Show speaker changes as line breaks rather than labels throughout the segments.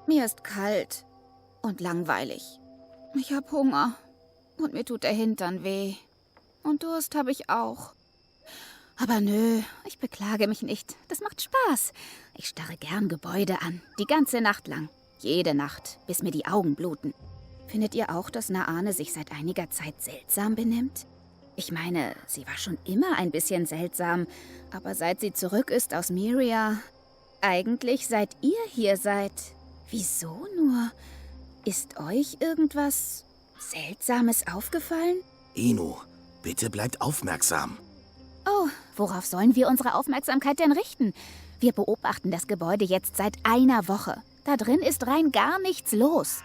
Mir ist kalt und langweilig. Ich hab Hunger und mir tut der Hintern weh. Und Durst habe ich auch. Aber nö, ich beklage mich nicht. Das macht Spaß. Ich starre gern Gebäude an, die ganze Nacht lang. Jede Nacht, bis mir die Augen bluten. Findet ihr auch, dass Naane sich seit einiger Zeit seltsam benimmt? Ich meine, sie war schon immer ein bisschen seltsam, aber seit sie zurück ist aus Myria, eigentlich seit ihr hier seid. Wieso nur? Ist euch irgendwas Seltsames aufgefallen?
Inu, bitte bleibt aufmerksam.
Oh, worauf sollen wir unsere Aufmerksamkeit denn richten? Wir beobachten das Gebäude jetzt seit einer Woche. Da drin ist rein gar nichts los.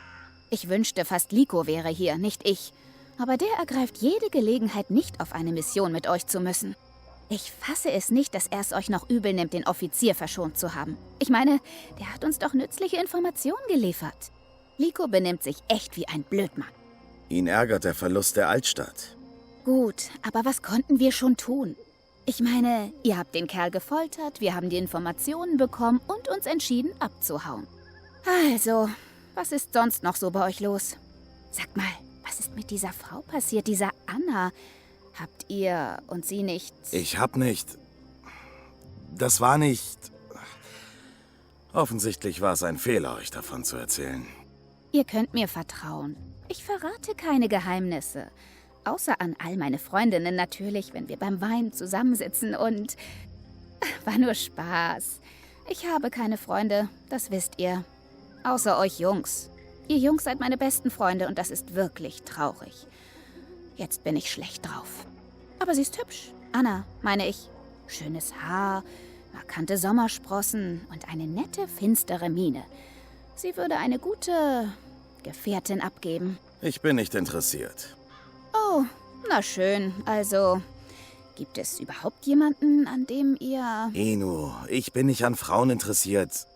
Ich wünschte fast, Liko wäre hier, nicht ich. Aber der ergreift jede Gelegenheit, nicht auf eine Mission mit euch zu müssen. Ich fasse es nicht, dass er es euch noch übel nimmt, den Offizier verschont zu haben. Ich meine, der hat uns doch nützliche Informationen geliefert. Liko benimmt sich echt wie ein Blödmann.
Ihn ärgert der Verlust der Altstadt.
Gut, aber was konnten wir schon tun? Ich meine, ihr habt den Kerl gefoltert, wir haben die Informationen bekommen und uns entschieden, abzuhauen. Also, was ist sonst noch so bei euch los? Sagt mal, was ist mit dieser Frau passiert, dieser Anna? Habt ihr und sie nicht...
Ich hab nicht... Das war nicht... Offensichtlich war es ein Fehler, euch davon zu erzählen.
Ihr könnt mir vertrauen. Ich verrate keine Geheimnisse. Außer an all meine Freundinnen natürlich, wenn wir beim Wein zusammensitzen und... War nur Spaß. Ich habe keine Freunde, das wisst ihr. Außer euch Jungs. Ihr Jungs seid meine besten Freunde und das ist wirklich traurig. Jetzt bin ich schlecht drauf. Aber sie ist hübsch. Anna, meine ich. Schönes Haar, markante Sommersprossen und eine nette, finstere Miene. Sie würde eine gute Gefährtin abgeben.
Ich bin nicht interessiert.
Oh, na schön. Also, gibt es überhaupt jemanden, an dem ihr...
Inu, ich bin nicht an Frauen interessiert.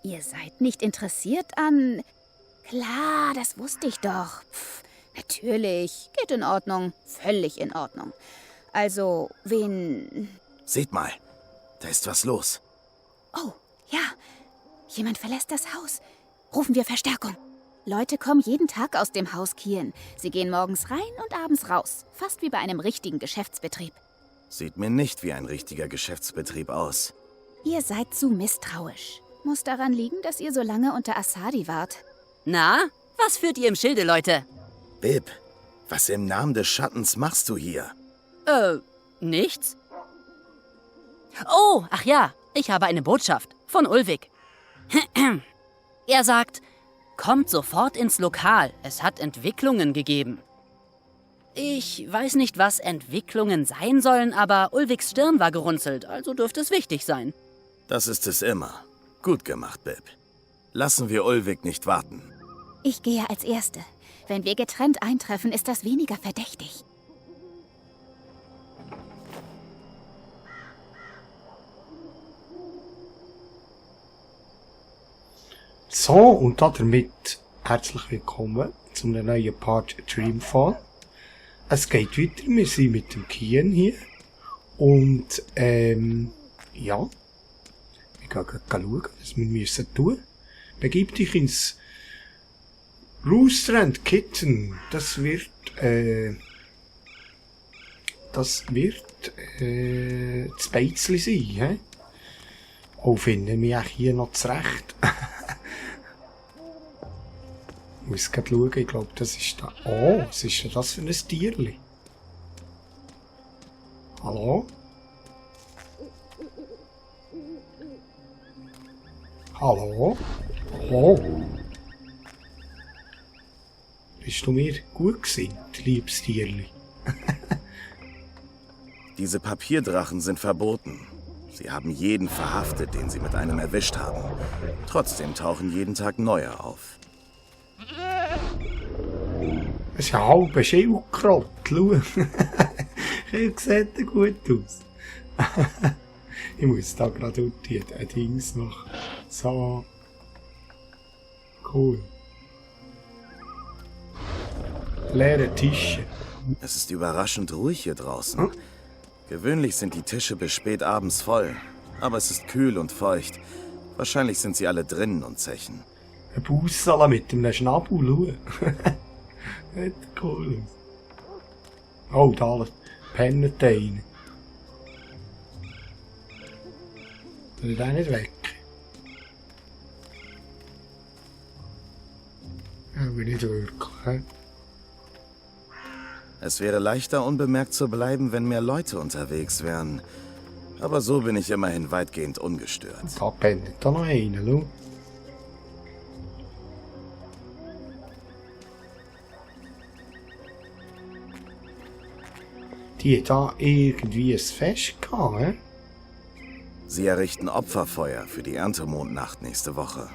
Ihr seid nicht interessiert an... Klar, das wusste ich doch. Natürlich. Geht in Ordnung. Völlig in Ordnung. Also, wen...
Seht mal, da ist was los.
Oh, ja. Jemand verlässt das Haus. Rufen wir Verstärkung. Leute kommen jeden Tag aus dem Haus Kien. Sie gehen morgens rein und abends raus. Fast wie bei einem richtigen Geschäftsbetrieb.
Sieht mir nicht wie ein richtiger Geschäftsbetrieb aus.
Ihr seid zu misstrauisch. Muss daran liegen, dass ihr so lange unter Asadi wart.
Na, was führt ihr im Schilde, Leute?
Bib, was im Namen des Schattens machst du hier?
Nichts? Oh, ach ja, ich habe eine Botschaft von Ulvik. Er sagt, kommt sofort ins Lokal, es hat Entwicklungen gegeben. Ich weiß nicht, was Entwicklungen sein sollen, aber Ulviks Stirn war gerunzelt, also dürfte es wichtig sein.
Das ist es immer. Gut gemacht, Bib. Lassen wir Ulvik nicht warten.
Ich gehe als Erste. Wenn wir getrennt eintreffen, ist das weniger verdächtig.
So, und damit herzlich willkommen zu einem neuen Part Dreamfall. Es geht weiter, wir sind mit dem Kien hier. Und, ja. Wir gehen schauen, was wir müssen tun. Begib dich ins Rooster and Kitten. Das wird das Beizli sein, hä? Oh, finde mich auch hier noch zurecht. Ich muss gerade schauen, ich glaube, das ist da. Oh, was ist denn das für ein Tierli? Hallo? Hallo? Oh. Bist du mir gut gesinnt, liebes Tierli?
Diese Papierdrachen sind verboten. Sie haben jeden verhaftet, den sie mit einem erwischt haben. Trotzdem tauchen jeden Tag neue auf.
Es ist ein halber Schildkrott, schau. Sieht er gut aus. Ich muss da gerade ein Dings machen. So. Cool. Leere Tische.
Es ist überraschend ruhig hier draußen. Gewöhnlich sind die Tische bis spät abends voll. Aber es ist kühl und feucht. Wahrscheinlich sind sie alle drinnen und zechen.
Ein Bussala mit einem Schnabel, schau. Nicht cool. Oh, da pennt einer. Will der nicht weg? Aber nicht wirklich. He?
Es wäre leichter, unbemerkt zu bleiben, wenn mehr Leute unterwegs wären. Aber so bin ich immerhin weitgehend ungestört.
Da pennt da noch einer, schau. Die hat da irgendwie ein Fest gehabt, he?
Sie errichten Opferfeuer für die Erntemondnacht nächste Woche.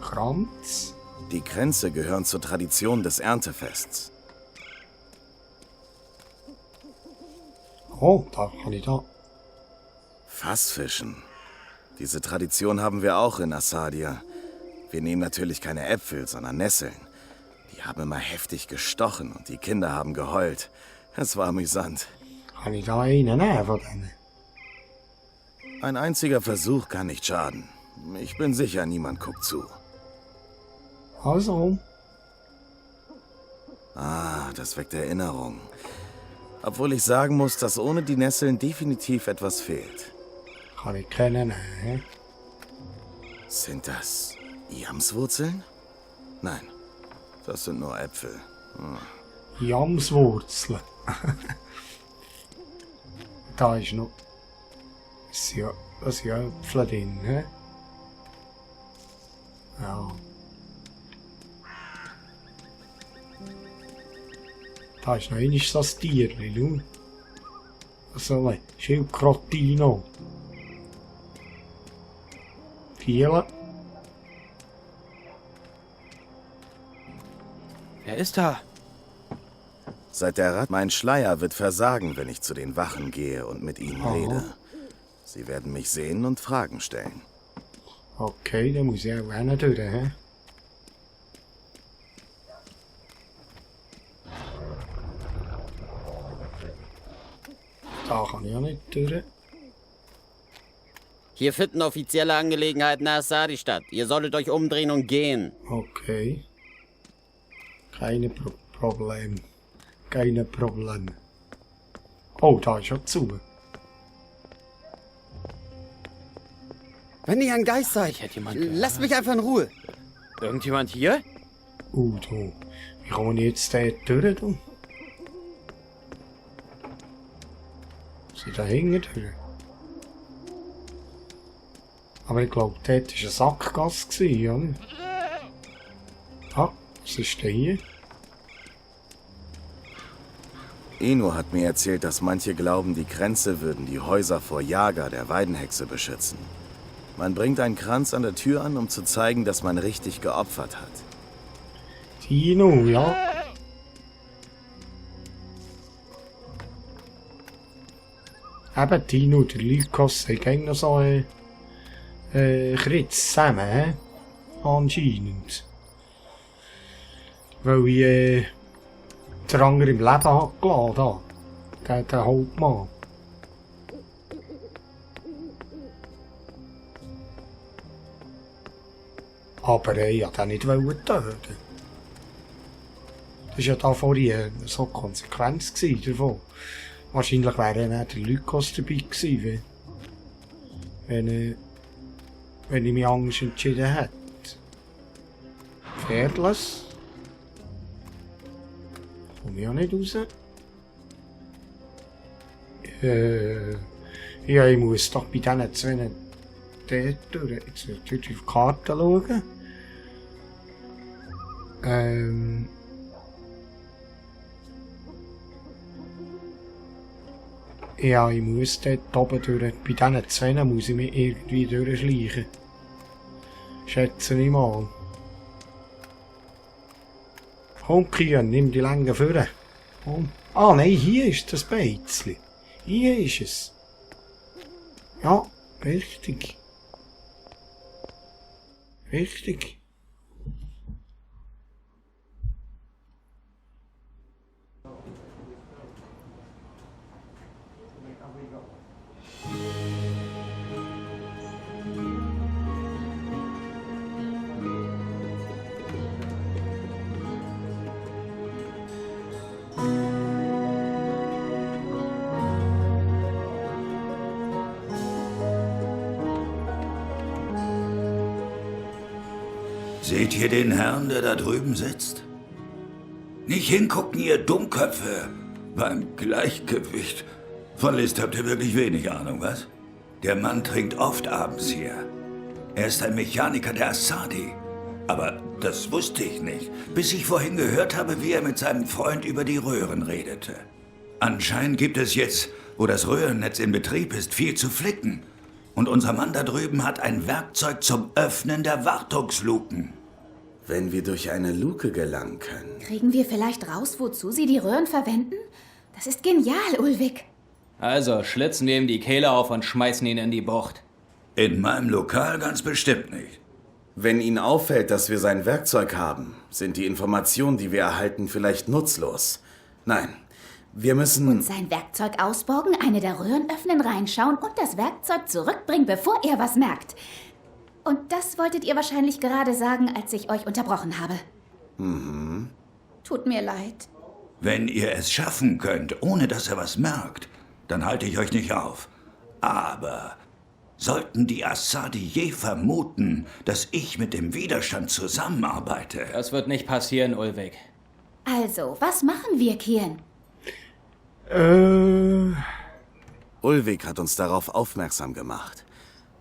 Kranz.
Die Kränze gehören zur Tradition des Erntefests.
Oh, da kann ich da.
Fassfischen. Diese Tradition haben wir auch in Assadia. Wir nehmen natürlich keine Äpfel, sondern Nesseln. Die haben immer heftig gestochen und die Kinder haben geheult. Es war amüsant.
Kann ich da einen nehmen von denen?
Ein einziger Versuch kann nicht schaden. Ich bin sicher, niemand guckt zu.
Also,
Ah, das weckt Erinnerungen. Obwohl ich sagen muss, dass ohne die Nesseln definitiv etwas fehlt.
kann ich keinen nehmen, he?
Sind das Jamswurzeln? Nein, das sind nur Äpfel.
Jamswurzeln. Da ist noch. Das sind ja Äpfel drin, he? Ja. Da ist noch einmal so ein Tierchen, schau. So ein Schildkrötino. Viele.
Wer ist da?
Seit der Rat mein Schleier wird versagen, wenn ich zu den Wachen gehe und mit ihnen rede. Sie werden mich sehen und Fragen stellen.
Okay, dann muss ich auch einen durch, he? Da kann ich auch nicht durch.
Hier finden offizielle Angelegenheiten in Assadi statt. Ihr solltet euch umdrehen und gehen.
Okay. Keine Problem. Keine Problem. Oh, da ist schon zu.
Wenn ihr ein Geist seid, lasst mich einfach in Ruhe.
Irgendjemand hier?
Du. Wie komme ich jetzt da durch, du? Sie da hinten durch? Aber ich glaube, dort war eine Sackgasse, oder? Ah, was ist denn hier?
Eno hat mir erzählt, dass manche glauben, die Kränze würden die Häuser vor Jager der Weidenhexe beschützen. Man bringt einen Kranz an der Tür an, um zu zeigen, dass man richtig geopfert hat.
Tino, ja. Eben Tino, der Lykos, hat noch so ein Kritz zusammen, he? Anscheinend. Weil ich den anderen im Leben hat gelassen, da. Der Hauptmann. Aber ich wollte ihn nicht töten. Das war ja da vorhin so eine Konsequenz davon. Wahrscheinlich wäre dann der Lykos dabei gewesen, wenn ich mich anders entschieden hätte. Pferdles. Komme ich ja nicht raus. Ja, ich muss doch bei diesen zwei dort durch. Jetzt auf die Karte schauen. Ja, ich muss dort oben durch. Bei diesen zwei muss ich mich irgendwie durchschleichen. Schätze ich mal. Komm, Kian, nimm die Länge vor. Komm. Ah, nein, hier ist das Beizli. Hier ist es. Ja, richtig. Richtig.
Seht ihr den Herrn, der da drüben sitzt? Nicht hingucken, ihr Dummköpfe. Beim Gleichgewicht. Von List habt ihr wirklich wenig Ahnung, was? Der Mann trinkt oft abends hier. Er ist ein Mechaniker der Assadi. Aber das wusste ich nicht, bis ich vorhin gehört habe, wie er mit seinem Freund über die Röhren redete. Anscheinend gibt es jetzt, wo das Röhrennetz in Betrieb ist, viel zu flicken. Und unser Mann da drüben hat ein Werkzeug zum Öffnen der Wartungsluken.
Wenn wir durch eine Luke gelangen können.
Kriegen wir vielleicht raus, wozu sie die Röhren verwenden? Das ist genial, Ulvik.
Also schlitzen wir ihm die Kehle auf und schmeißen ihn in die Bucht.
In meinem Lokal ganz bestimmt nicht.
Wenn Ihnen auffällt, dass wir sein Werkzeug haben, sind die Informationen, die wir erhalten, vielleicht nutzlos. Nein, wir müssen...
Und sein Werkzeug ausborgen, eine der Röhren öffnen, reinschauen und das Werkzeug zurückbringen, bevor er was merkt. Und das wolltet ihr wahrscheinlich gerade sagen, als ich euch unterbrochen habe.
Mhm.
Tut mir leid.
Wenn ihr es schaffen könnt, ohne dass er was merkt, dann halte ich euch nicht auf. Aber sollten die Assadi je vermuten, dass ich mit dem Widerstand zusammenarbeite...
Das wird nicht passieren, Ulvik.
Also, was machen wir, Kian?
Ulvik hat uns darauf aufmerksam gemacht.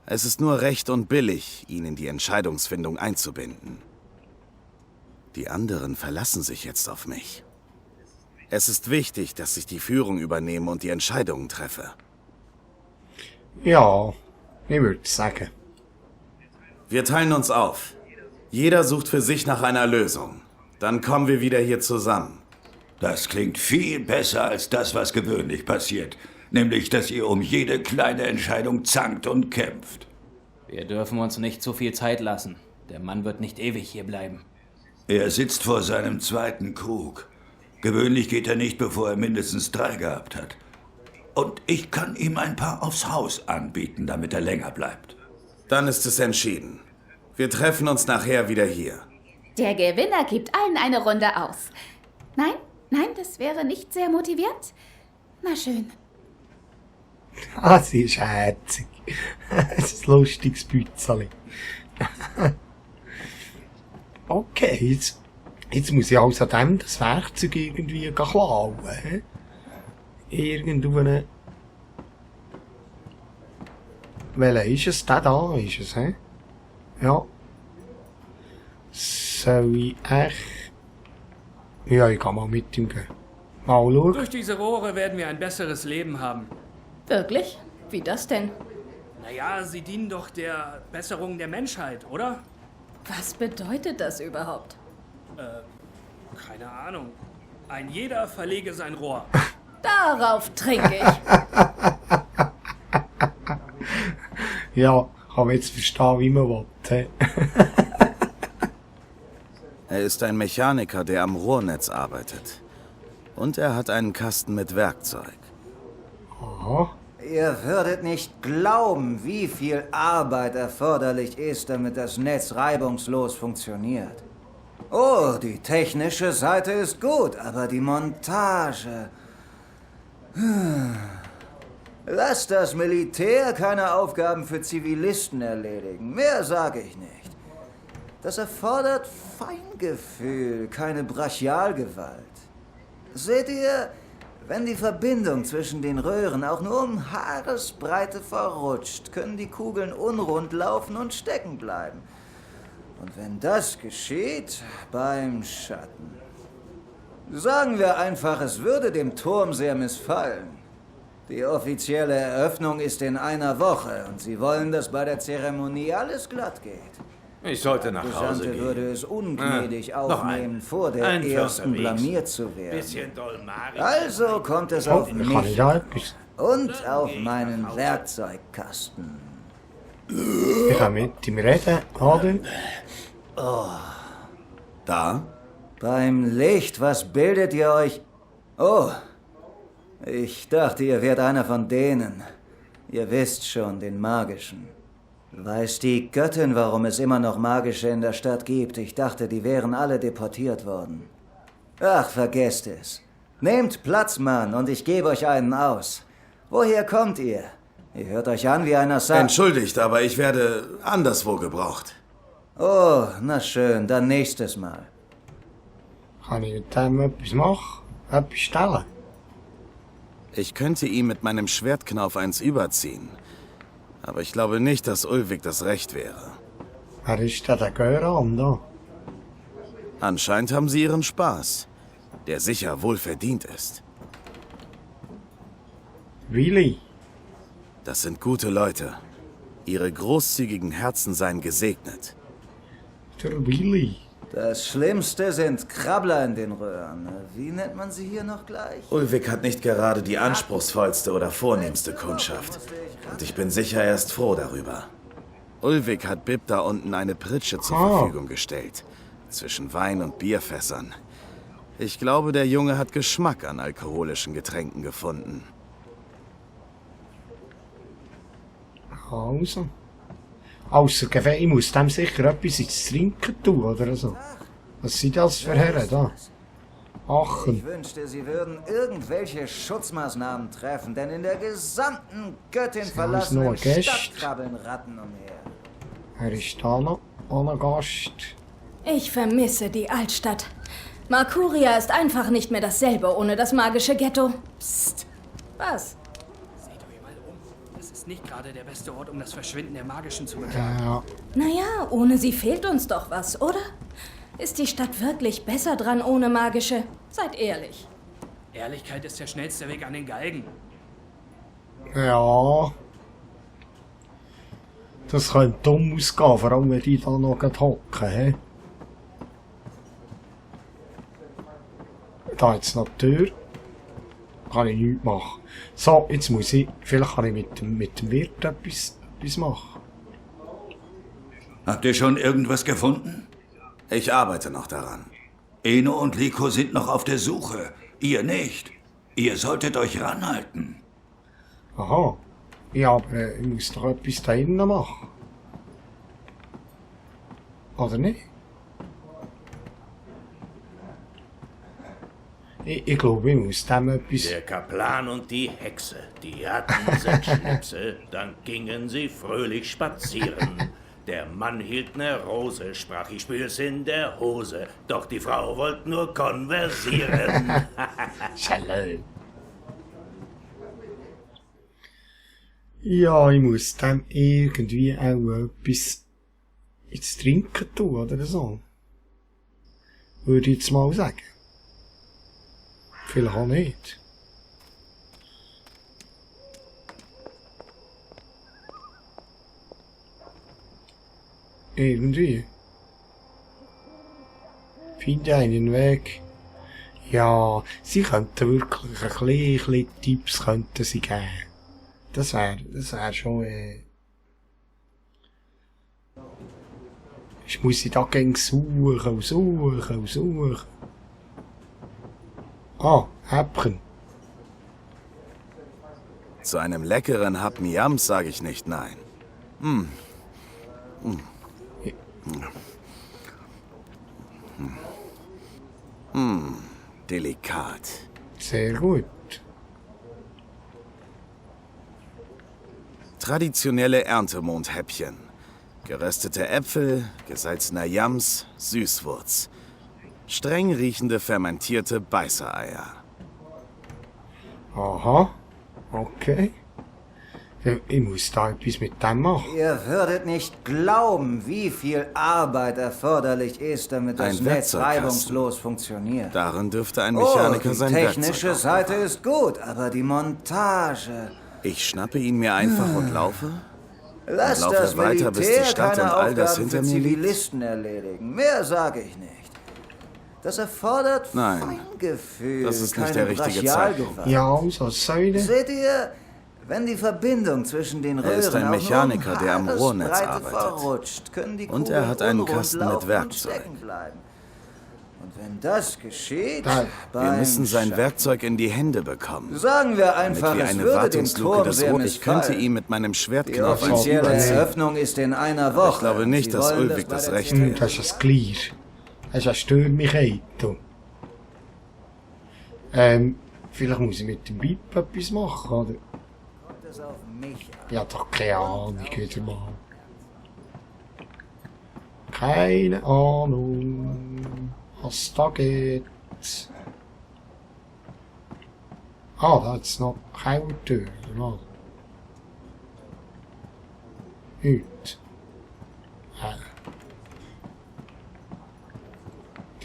Es ist nur recht und billig, ihn in die Entscheidungsfindung einzubinden. Die anderen verlassen sich jetzt auf mich. Es ist wichtig, dass ich die Führung übernehme und die Entscheidungen treffe.
Ja, ich würde sagen.
Wir teilen uns auf. Jeder sucht für sich nach einer Lösung. Dann kommen wir wieder hier zusammen.
Das klingt viel besser als das, was gewöhnlich passiert. Nämlich, dass ihr um jede kleine Entscheidung zankt und kämpft.
Wir dürfen uns nicht zu viel Zeit lassen. Der Mann wird nicht ewig hier bleiben.
Er sitzt vor seinem zweiten Krug. Gewöhnlich geht er nicht, bevor er mindestens 3 gehabt hat. Und ich kann ihm ein paar aufs Haus anbieten, damit er länger bleibt.
Dann ist es entschieden. Wir treffen uns nachher wieder hier.
Der Gewinner gibt allen eine Runde aus. Nein, nein, das wäre nicht sehr motivierend. Na schön.
Ah, sie ist herzig. Es ist ein lustiges Bützeli. Okay, jetzt muss ich also dem das Werkzeug irgendwie klauen. He? Irgendwo eine... Welcher ist es? Der da ist es, he? Ja. Soll ich echt... Ja, ich kann mal mit ihm gehen. Mal schauen.
Durch diese Rohre werden wir ein besseres Leben haben.
Wirklich? Wie das denn?
Naja, sie dienen doch der Besserung der Menschheit, oder?
Was bedeutet das überhaupt?
Keine Ahnung. Ein jeder verlege sein Rohr.
Darauf trinke ich.
Ja, kann man jetzt verstehen, wie man will. He?
Er ist ein Mechaniker, der am Rohrnetz arbeitet. Und er hat einen Kasten mit Werkzeug.
Aha.
Ihr würdet nicht glauben, wie viel Arbeit erforderlich ist, damit das Netz reibungslos funktioniert. Oh, die technische Seite ist gut, aber die Montage... Lasst das Militär keine Aufgaben für Zivilisten erledigen. Mehr sage ich nicht. Das erfordert Feingefühl, keine Brachialgewalt. Seht ihr, wenn die Verbindung zwischen den Röhren auch nur um Haaresbreite verrutscht, können die Kugeln unrund laufen und stecken bleiben. Und wenn das geschieht, beim Schatten. Sagen wir einfach, es würde dem Turm sehr missfallen. Die offizielle Eröffnung ist in einer Woche und Sie wollen, dass bei der Zeremonie alles glatt geht.
Ich sollte nach Hause
Gesandte
gehen.
würde es ungnädig
noch
aufnehmen, vor der
ein
ersten
Förster
blamiert zu werden.
Bisschen Dolmari.
Also kommt es
Oh,
auf
dann kann ich
mich
da etwas.
und auf meinen Werkzeugkasten.
Ich kann mit ihm reden, oder?
Da?
Beim Licht, was bildet ihr euch? Oh, ich dachte, ihr wärt einer von denen. Ihr wisst schon, den magischen. Weiß die Göttin, warum es immer noch Magische in der Stadt gibt? Ich dachte, die wären alle deportiert worden. Ach, vergesst es. Nehmt Platz, Mann, und ich gebe euch einen aus. Woher kommt ihr? Ihr hört euch an wie einer
Entschuldigt, aber ich werde anderswo gebraucht.
Oh, na schön, dann nächstes Mal.
Kann ich mit dem etwas machen? Etwas stellen?
Ich könnte ihm mit meinem Schwertknauf eins überziehen. Aber ich glaube nicht, dass Ulvik das Recht wäre.
Wer ist denn der Göran da?
Anscheinend haben sie ihren Spaß, der sicher wohlverdient ist.
Willi?
Das sind gute Leute. Ihre großzügigen Herzen seien gesegnet.
Der Willi.
Das Schlimmste sind Krabbler in den Röhren. Wie nennt man sie hier noch gleich?
Ulvik hat nicht gerade die anspruchsvollste oder vornehmste Kundschaft. Und ich bin sicher, er ist froh darüber. Ulvik hat Bib da unten eine Pritsche zur Verfügung gestellt. Zwischen Wein und Bierfässern. Ich glaube, der Junge hat Geschmack an alkoholischen Getränken gefunden.
Also, ich muss dem sicher etwas ins Trinken tun, oder so. Was sind das für Herren da? Achen.
Ich wünschte, sie würden irgendwelche Schutzmaßnahmen treffen, denn in der gesamten Göttin verlassenen Stadt krabbeln Ratten umher.
Wer ist da noch? Ohne Gast.
Ich vermisse die Altstadt. Markuria ist einfach nicht mehr dasselbe ohne das magische Ghetto. Psst. Was?
Seht euch mal um. Das ist nicht gerade der beste Ort, um das Verschwinden der Magischen zu beklagen.
Ja.
Naja, ohne sie fehlt uns doch was, oder? Ist die Stadt wirklich besser dran ohne Magische? Seid ehrlich.
Ehrlichkeit ist der schnellste Weg an den Galgen.
Ja. Das könnte dumm ausgehen, vor allem wenn die da noch hocken, hä? Da jetzt noch die Tür. Kann ich nichts machen. So, jetzt muss ich... Vielleicht kann ich mit dem Wirt etwas machen.
Habt ihr schon irgendwas gefunden?
Ich arbeite noch daran.
Eno und Liko sind noch auf der Suche. Ihr nicht. Ihr solltet euch ranhalten.
Aha. Ja, aber ich muss doch etwas da innen machen. Oder nicht? Ich glaube, ich muss dem etwas...
Der Kaplan und die Hexe, die hatten 6 Schnäpse, dann gingen sie fröhlich spazieren. Der Mann hielt ne Rose, sprach, ich spür's in der Hose, doch die Frau wollte nur konversieren.
Schelle. Ja, ich muss dem irgendwie auch etwas ins Trinken tun, oder so. Würde ich jetzt mal sagen. Vielleicht auch nicht. Irgendwie. Finde einen Weg. Ja, sie könnten wirklich ein bisschen Tipps könnten sie geben. Das wär schon, Ich muss sie da gegen suchen. Ah, Häppchen.
Zu einem leckeren Hap Miams sage ich nicht nein. Delikat.
Sehr gut.
Traditionelle Erntemondhäppchen. Geröstete Äpfel, gesalzener Yams, Süßwurz. Streng riechende fermentierte Beißereier.
Aha. Okay. Ich muss da etwas mit dem machen.
Ihr würdet nicht glauben, wie viel Arbeit erforderlich ist, damit das
Ein
Netz
Werkzeugkasten.
reibungslos funktioniert.
Darin dürfte ein Mechaniker sein
die
Werkzeug
technische
aufbauen.
Seite ist gut, aber die Montage...
Ich schnappe ihn mir einfach und laufe?
Lasst
laufe
das
weiter, bis die
Militär
Stadt
keine
und all das
Aufgaben
hinter
für
mir liegt?
Zivilisten erledigen. Mehr sage ich nicht. Das erfordert
Nein,
Feingefühl,
das ist nicht
keine
der richtige
Brachialgewalt.
Ja, also, was soll ich denn?
Seht ihr, wenn die Verbindung zwischen den Röhren
Er ist ein
auch
Mechaniker,
nur um
der am Rohrnetz
Haaresbreite
arbeitet.
verrutscht, können die
Und er hat einen
Kugeln
Kasten
unrund
mit
laufen und
Werkzeug.
stecken bleiben. Und wenn das geschieht,
Da-
Wir müssen sein Werkzeug in die Hände bekommen.
sagen wir
Damit
einfach,
wir
es
eine
würde dem
Wartungsluke
Turm
des
sehr
Rohrs... Ich könnte
missfallen.
ihm mit meinem
Die
Schwertknauf eins
offizielle
überziehen.
Eröffnung ist in einer Woche.
Ich glaube nicht,
Sie
dass
wollen
Ulvik
bei
das
der
Recht
Zeremonie-
hat.
Das ist ein Glier. Das ist eine Stürmigkeit. Vielleicht muss ich mit dem Bip etwas machen, oder?
Kommt es auf mich an.
Ja, doch keine Ahnung, wieder mal. keine Ahnung, was da geht. Ah, da hat's noch keine Tür. No. Nichts.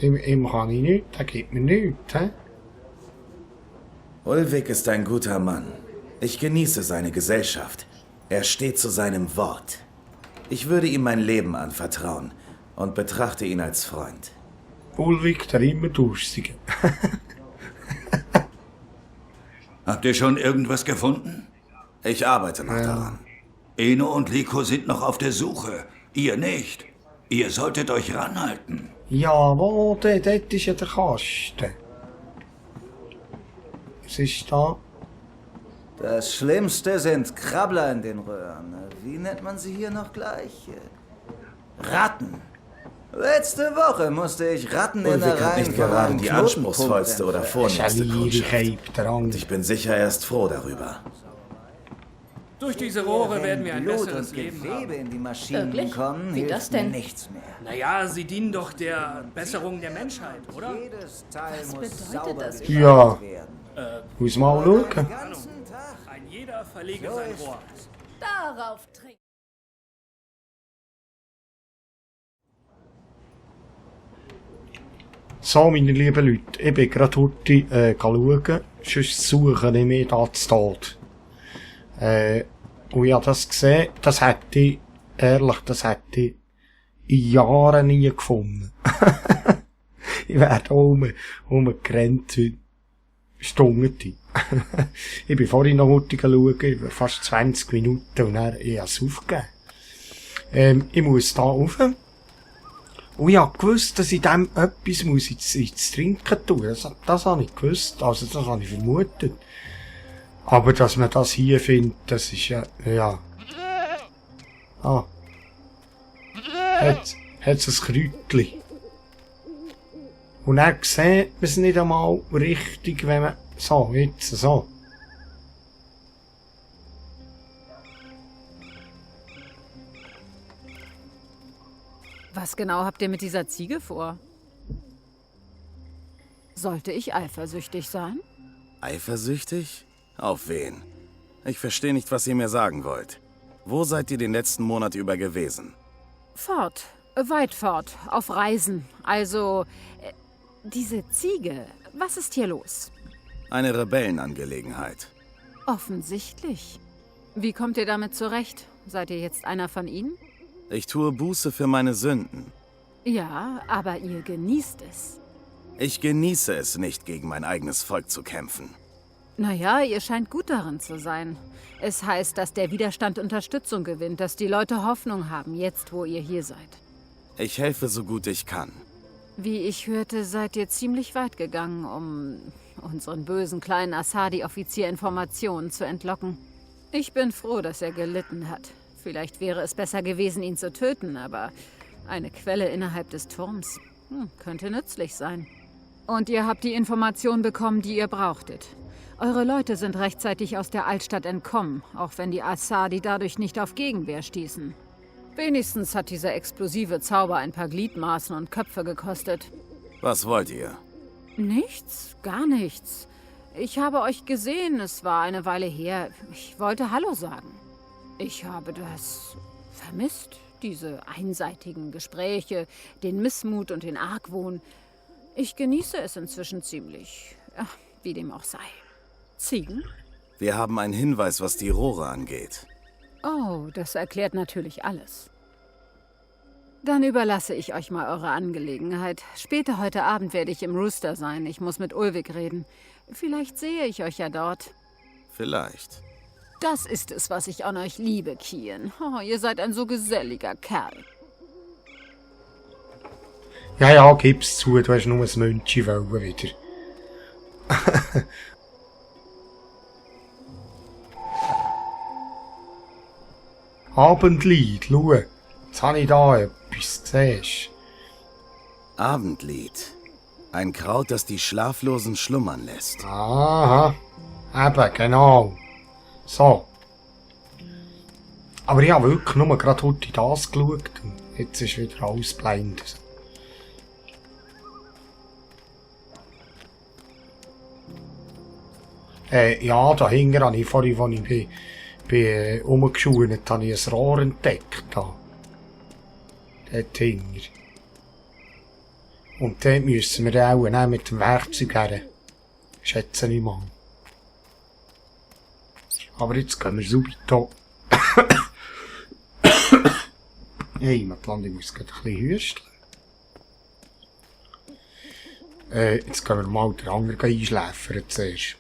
Ihm kann ich nichts, der gibt mir nichts. He?
Ulvik ist ein guter Mann. Ich genieße seine Gesellschaft. Er steht zu seinem Wort. Ich würde ihm mein Leben anvertrauen und betrachte ihn als Freund.
Ulvik, der immer durchsiege.
Habt ihr schon irgendwas gefunden?
Ich arbeite noch daran.
Eno und Liko sind noch auf der Suche. Ihr nicht. Ihr solltet euch ranhalten.
Ja, wo denn? Dort ist ja der Kasten. Was ist da?
Das Schlimmste sind Krabbler in den Röhren. Wie nennt man sie hier noch gleich? Ratten. Letzte Woche musste ich Ratten in der
Ulvik hat
Reihe
nicht gerade die anspruchsvollste oder vornehmste Kundschaft. Und ich bin sicher erst froh darüber.
Durch diese Rohre werden wir ein
Blut
besseres
und
Leben
Gewebe
haben.
in die Maschinen
Wirklich?
kommen,
Wie
hilft
das denn?
nichts mehr.
Naja, sie dienen doch der Besserung der Menschheit, oder?
Jedes Teil
Was
muss
bedeutet
sauber
das?
Ja,
werden.
muss mal schauen.
Den ganzen Tag.
Ein jeder verlege sein Rohr.
Darauf trinken.
So, meine lieben Leute, ich bin gerade heute schauen, sonst suche ich mich da zu Tod. Und ich habe das gesehen, das hätte ich, ehrlich, das hätte ich in Jahren nie gefunden. Ich werde rumgerannt wie Stungete. Ich bin vorhin noch heute schauen, über fast 20 Minuten und dann ich habe es aufgegeben. Ich muss da rauf. Und ich habe gewusst, dass ich dem etwas muss ins Trinken tun muss. Das habe ich gewusst, also das habe ich vermutet. Aber dass man das hier findet, das ist ja... Ah. Hat's ein Kräutchen. Und dann sieht man es nicht einmal richtig, wenn man... So, jetzt so.
Was genau habt ihr mit dieser Ziege vor? Sollte ich eifersüchtig sein?
Eifersüchtig? Auf wen? Ich verstehe nicht, was ihr mir sagen wollt. Wo seid ihr den letzten Monat über gewesen?
Fort. Weit fort. Auf Reisen. Also, diese Ziege. Was ist hier los?
Eine Rebellenangelegenheit.
Offensichtlich. Wie kommt ihr damit zurecht? Seid ihr jetzt einer von ihnen?
Ich tue Buße für meine Sünden.
Ja, aber ihr genießt es.
Ich genieße es nicht, gegen mein eigenes Volk zu kämpfen.
Naja, ihr scheint gut darin zu sein. Es heißt, dass der Widerstand Unterstützung gewinnt, dass die Leute Hoffnung haben, jetzt wo ihr hier seid.
Ich helfe so gut ich kann.
Wie ich hörte, seid ihr ziemlich weit gegangen, um unseren bösen kleinen Asadi-Offizier Informationen zu entlocken. Ich bin froh, dass er gelitten hat. Vielleicht wäre es besser gewesen, ihn zu töten, aber eine Quelle innerhalb des Turms könnte nützlich sein. Und ihr habt die Information bekommen, die ihr brauchtet. Eure Leute sind rechtzeitig aus der Altstadt entkommen, auch wenn die Asadi dadurch nicht auf Gegenwehr stießen. Wenigstens hat dieser explosive Zauber ein paar Gliedmaßen und Köpfe gekostet.
Was wollt ihr?
Nichts, gar nichts. Ich habe euch gesehen, es war eine Weile her. Ich wollte Hallo sagen. Ich habe das vermisst, diese einseitigen Gespräche, den Missmut und den Argwohn. Ich genieße es inzwischen ziemlich. Ach, wie dem auch sei. Ziegen?
Wir haben einen Hinweis, was die Rohre angeht.
Oh, das erklärt natürlich alles. Dann überlasse ich euch mal eure Angelegenheit. Später heute Abend werde ich im Rooster sein. Ich muss mit Ulvik reden. Vielleicht sehe ich euch ja dort.
Vielleicht.
Das ist es, was ich an euch liebe, Kian. Oh, ihr seid ein so geselliger Kerl.
Ja, gib's zu, du hast nur ein Münchi wollen wieder. Abendlied, schau. Jetzt habe ich da etwas, siehst du?
Abendlied. Ein Kraut, das die Schlaflosen schlummern lässt.
Aha, eben, genau. So. Aber ich habe wirklich nur gerade heute das geschaut. Jetzt ist wieder alles blind. Ja, da hinten habe ich vorhin, als ich bin rumgeschaut, habe ich ein Rohr entdeckt. Da. Dort hinten. Und dort müssen wir auch mit dem Werkzeug her. Schätze ich mal. Aber jetzt gehen wir super hier. Hey, Matland, ich muss gerade ein bisschen hüsteln. Jetzt gehen wir mal den anderen einschläfern zuerst.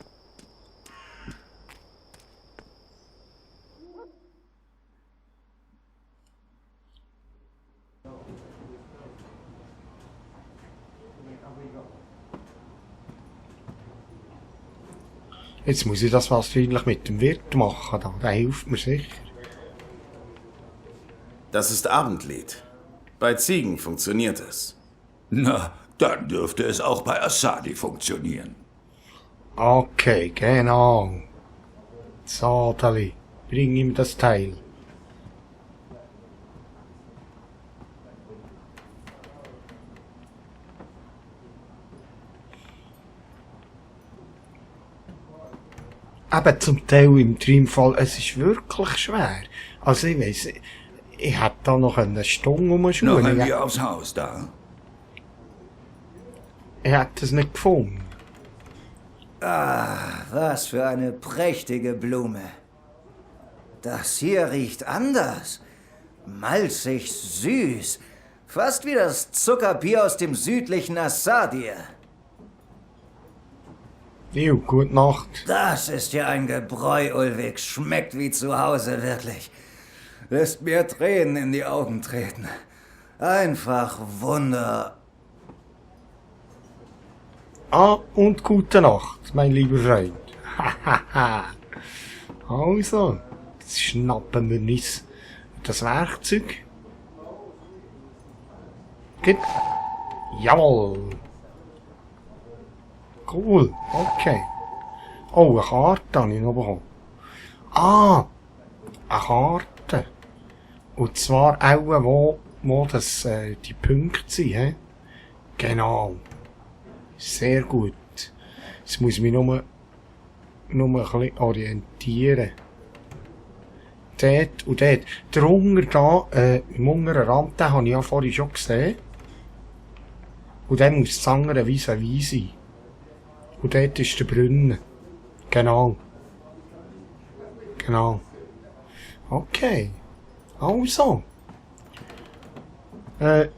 Jetzt muss ich das wahrscheinlich mit dem Wirt machen. Der hilft mir sicher.
Das ist Abendlied. Bei Ziegen funktioniert es.
Na, dann dürfte es auch bei Assadi funktionieren.
Okay, genau. So, Tali, bring ihm das Teil. Eben zum Teil im Dreamfall, es ist wirklich schwer. Also ich weiss, ich hätte da noch eine Stunde rumschauen.
Noch ein Bier aufs Haus da.
Ich hätte es nicht gefunden.
Ah, was für eine prächtige Blume. Das hier riecht anders. Malzig süß. Fast wie das Zuckerbier aus dem südlichen Assadir.
Jo, gute Nacht.
Das ist ja ein Gebräu, Ulvik. Schmeckt wie zu Hause, wirklich. Lässt mir Tränen in die Augen treten. Einfach Wunder.
Ah, und gute Nacht, mein lieber Freund. Hahaha. Also, jetzt schnappen wir uns das Werkzeug. Geht. Jawohl. Cool, okay. Oh, eine Karte habe ich noch bekommen. Ah, eine Karte. Und zwar auch, wo das, die Punkte sind, he? Genau. Sehr gut. Jetzt muss ich mich nur ein bisschen orientieren. Dort und dort. Der Hunger da, im unteren Rand, den habe ich ja vorhin schon gesehen. Und dann muss das andere vis-à-vis sein. Und dort ist der Brunnen. Genau. Genau. Okay. Also. Meine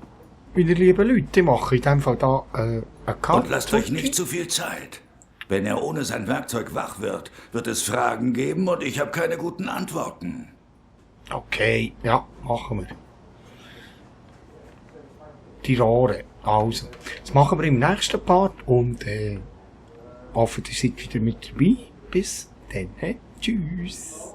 lieben Leute, ich mache in dem Fall da, eine Karte.
Und lasst euch nicht zu viel Zeit. Wenn er ohne sein Werkzeug wach wird, wird es Fragen geben und ich habe keine guten Antworten.
Okay, ja, machen wir. Die Rohre. Also. Das machen wir im nächsten Part und, hoffe, ihr seid wieder mit dabei. Bis dann. Tschüss.